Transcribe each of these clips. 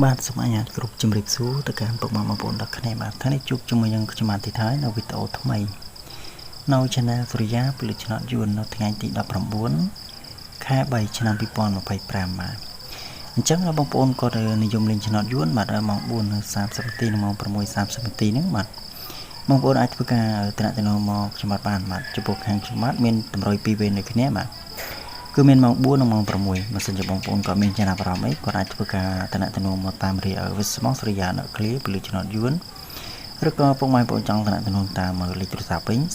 បាទសូមអនុញ្ញាតគ្រប់ជំរាបសួរទៅកាន់ពុកម៉ែបងប្អូនដល់គ្នាបាទថ្ងៃនេះជួបជាមួយនឹងខ្ញុំបាទទីថៃនៅវីដេអូថ្មីនៅ Channel សូរិយាពលិឆ្នោតយួននៅថ្ងៃទី19ខែ3ឆ្នាំ2025បាទអញ្ចឹងបងប្អូនក៏និយមលេងឆ្នោតយួនបាទម៉ោង4:30នាទីនិងម៉ោង6:30នាទីហ្នឹងបាទបងប្អូនអាចធ្វើការតំណតំណមកខ្ញុំបាទបានបាទចំពោះខាងខ្ញុំបាទមានតម្រុយ2វេនដូចគ្នាបាទគឺមានម៉ោង4និងម៉ោង6បើសិនជាបងប្អូនក៏មានចំណាប់អារម្មណ៍អីគាត់អាចធ្វើការតំណតំណមកតាមរាវិស្មងស្រីយ៉ានៅឃ្លាពលិឆ្នោតយួនឬក៏ពុកម៉ែបងប្អូនចង់តំណតំណតាមលេខទូរស័ព្ទវិញ088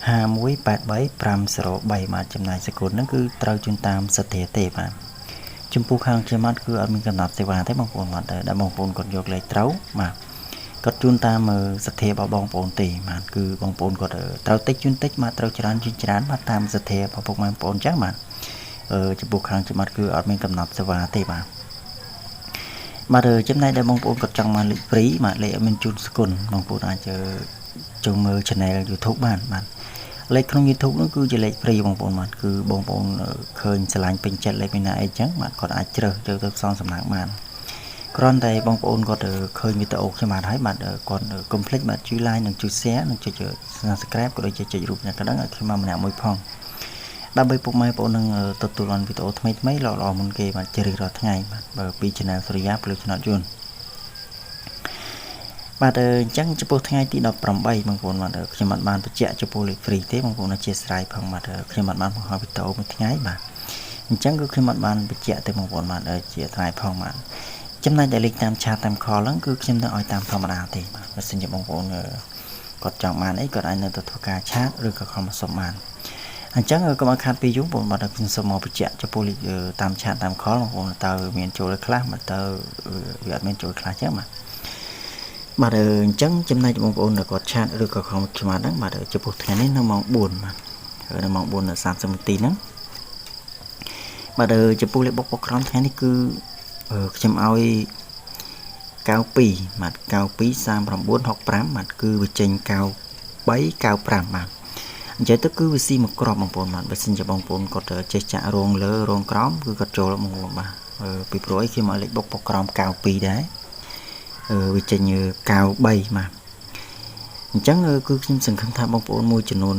5183 503បាទចំណាយសកលហ្នឹងគឺត្រូវជូនតាមសទ្ធាទេបាទចំពោះខាងខ្ញុំបាទគឺអត់មានកំណត់សេវាទេបងប្អូនបាទដែលបងប្អូនគាត់យកលេខត្រូវបាទគាត់ជូនតាមសទ្ធារបស់បងប្អូនទេបាទគឺបងប្អូនគាត់ត្រូវតិចជូនតិចបាទត្រូវច្រើនជូនច្រើនបាទតាមសទ្ធារបស់ពុកម៉ែបងប្អូនអញ្ចឹងបាទចំពោះខាងខ្ញុំបាទគឺអត់មានកំណត់សេវាទេបាទបាទចំណែកដែលបងប្អូនគាត់ចង់បានលេខ free បាទលេខអត់មានជូនស្គុណបងប្អូនអាចចូលមើល Channel YouTube បានបាទលេខក្នុង YouTube នោះគឺជាលេខ free បងប្អូនបាទគឺបងប្អូនឃើញឆ្លាញ់ពេញចិត្តលេខពីណាអីចឹងបាទគាត់អាចជ្រើសយកទៅផ្សងសំណាងបានគ្រាន់តែបងប្អូនគាត់ឃើញវីដេអូខ្ញុំបាទហើយបាទគាត់កុំភ្លេចបាទជួយ like និងជួយ share និងចុច Subscribe ក៏ដូចជាចុចរូបញ៉ាំកណ្ដឹងឲ្យខ្ញុំមកម្នាក់មួយផងដើម្បីពុកម៉ែបងប្អូននឹងទទួលបានវីដេអូថ្មីថ្មីល្អៗមុនគេបាទជារៀងរាល់ថ្ងៃបាទបើពី Channel សូរិយាពលិឆ្នោតយួនបាទអញ្ចឹងចំពោះថ្ងៃទី18បងប្អូនបាទខ្ញុំអត់បានបញ្ជាក់ចំពោះលេខ free ទេបងប្អូនអធិស្ឋានផងបាទខ្ញុំអត់បានបង្ហោះវីដេអូមួយថ្ងៃបាទអញ្ចឹងគឺខ្ញុំអត់បានបញ្ជាក់ទេបងប្អូនបាទជាថ្ងៃផងបាទចំណែកដែលលេខតាម chat តាម call ហ្នឹងគឺខ្ញុំនឹងឲ្យតាមធម្មតាទេបាទបើសិនជាបងប្អូនគាត់ចង់បានអីគាត់អាចនៅទៅធ្វើការ chat ឬក៏ call មកសុំបានអញ្ចឹងកុំឲ្យខាតពេលយូរបងបាទខ្ញុំសូមមកបញ្ជាក់ចំពោះលេខតាម chat តាម call បងប្អូនតើមានចូលខ្លះមកតើវាអត់មានចូលខ្លះចឹងបាទបាទអញ្ចឹងចំណែកបងប្អូនដែលគាត់ chat ឬក៏ call ខ្ញុំហ្នឹងបាទចំពោះថ្ងៃនេះនៅម៉ោង4បាទនៅម៉ោង4:30នាទីហ្នឹងបាទចំពោះលេខបុកប៉ុកក្រមថ្ងៃនេះគឺខ្ញុំឲ្យ92បាទ92 39 65បាទគឺវាចេញ93 95បាទអញ្ចឹងទៅគឺវាស៊ីមកក្របបងប្អូនបាទបើសិនជាបងប្អូនគាត់ចេះចាក់រងលើរងក្រោមគឺគាត់ចូលបងប្អូនបាទពីព្រោះអីខ្ញុំឲ្យលេខបុកប៉ុកក្រោម92ដែរវាចេញ93បាទអញ្ចឹងគឺខ្ញុំសង្ឃឹមថាបងប្អូនមួយចំនួន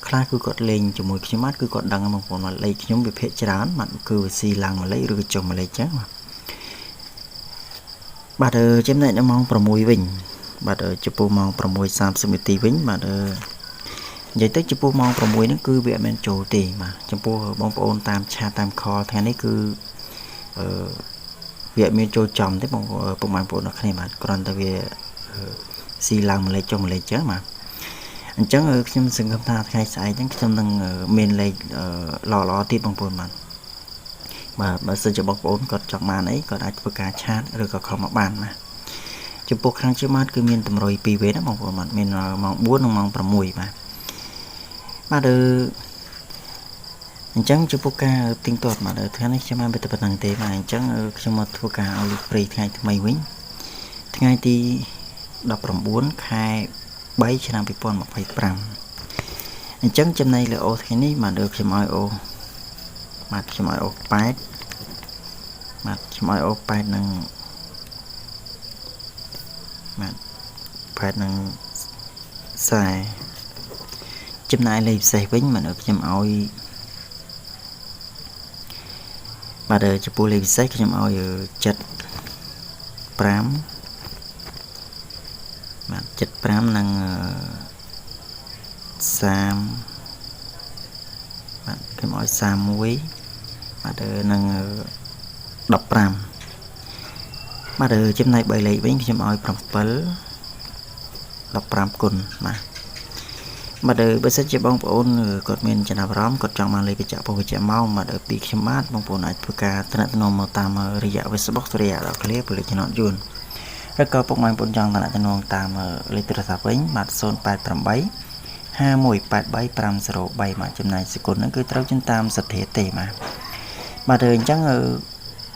ខ្លះគឺគាត់លេងជាមួយខ្ញុំបាទគឺគាត់ដឹងបងប្អូនបាទលេខខ្ញុំវាភាកច្រើនបាទគឺវាស៊ីឡើងមួយលេខឬក៏ចុះមួយលេខចឹងបាទបាទចំណែកនៅម៉ោង6វិញបាទចំពោះម៉ោង6:30នាទីវិញបាទនិយាយទៅចំពោះម៉ោង6ហ្នឹងគឺវាអត់មានចូលទេបាទចំពោះបងប្អូនតាម chat តាម call ថ្ងៃនេះគឺអឺវាអត់មានចូលចំទេបងពុកម៉ែបងប្អូនអរគ្នាបាទគ្រាន់តែវាស៊ីឡើងមួយលេខចុះមួយលេខចឹងបាទអញ្ចឹងខ្ញុំសង្ឃឹមថាថ្ងៃស្អែកហ្នឹងខ្ញុំនឹងមានលេខល្អល្អទៀតបងប្អូនបាទបាទបើសិនជាបងប្អូនគាត់ចង់បានអីគាត់អាចធ្វើការ chat ឬក៏ call មកបានណាចំពោះខាងជាម៉ាតគឺមានតម្រុយ2វេនណាបងប្អូនបាទមានម៉ោង4និងម៉ោង6បាទបាទអឺអញ្ចឹងចំពោះការទៀងទាត់បាទថ្ងៃនេះខ្ញុំបានតែប៉ុណ្្នឹងទេបាទអញ្ចឹងខ្ញុំមកធ្វើការឲ្យលេខ free ថ្ងៃថ្មីវិញថ្ងៃទី19ខែ3ឆ្នាំ2025អញ្ចឹងចំណែកលើអូថ្ងៃនេះបាទខ្ញុំឲ្យអូបាទខ្ញុំឲ្យអូ8បាទខ្ញុំឲ្យអូ8នឹងបាទ8នឹង40ចំណែកលេខពិសេសវិញបាទខ្ញុំឲ្យបាទចំពោះលេខពិសេសខ្ញុំឲ្យ75បាទ75និង30បាទខ្ញុំឲ្យ31បាទនិង15បាទចំណែក3លេខវិញខ្ញុំឲ្យ7 15គុណបាទបាទបើសិនជាបងប្អូនគាត់មានចំណាប់អារម្មណ៍គាត់ចង់បានលេខបញ្ជាក់ពុះបញ្ជាក់ម៉ោងបាទពីខ្ញុំបាទបងប្អូនអាចធ្វើការតំណមកតាមរយៈ Facebook សូរិយាដល់ឃ្លាពលិចំណតយួនឬក៏ពុកម៉ែបងប្អូនចង់តំណតាមលេខទូរស័ព្ទវិញបាទ088 5183 503បាទចំណាយសគុណហ្នឹងគឺត្រូវជិនតាមសទ្ធាទេបាទបាទអញ្ចឹង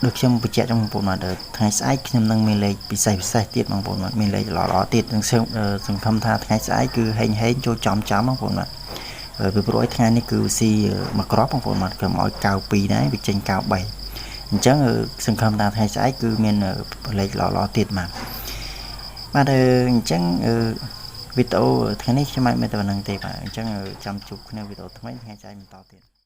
ដូចខ្ញុំបញ្ជាក់ជូនបងប្អូនបាទថ្ងៃស្អែកខ្ញុំនឹងមានលេខពិសេសពិសេសទៀតបងប្អូនបាទមានលេខល្អៗទៀតនឹងសង្ឃឹមថាថ្ងៃស្អែកគឺហេងហេងចូលចំចំបងប្អូនបាទពីព្រោះឲ្យថ្ងៃនេះគឺស៊ីមួយគ្រាប់បងប្អូនបាទខ្ញុំឲ្យ92ដែរវាចេញ93 អញ្ចឹងសង្ឃឹមថាថ្ងៃស្អែកគឺមានលេខល្អៗទៀតបាទបាទអញ្ចឹងវីដេអូថ្ងៃនេះខ្ញុំអាចមានតែប៉ុណ្្នឹងទេបាទអញ្ចឹងចាំជួបគ្នាវីដេអូថ្មីថ្ងៃស្អែកបន្តទៀត។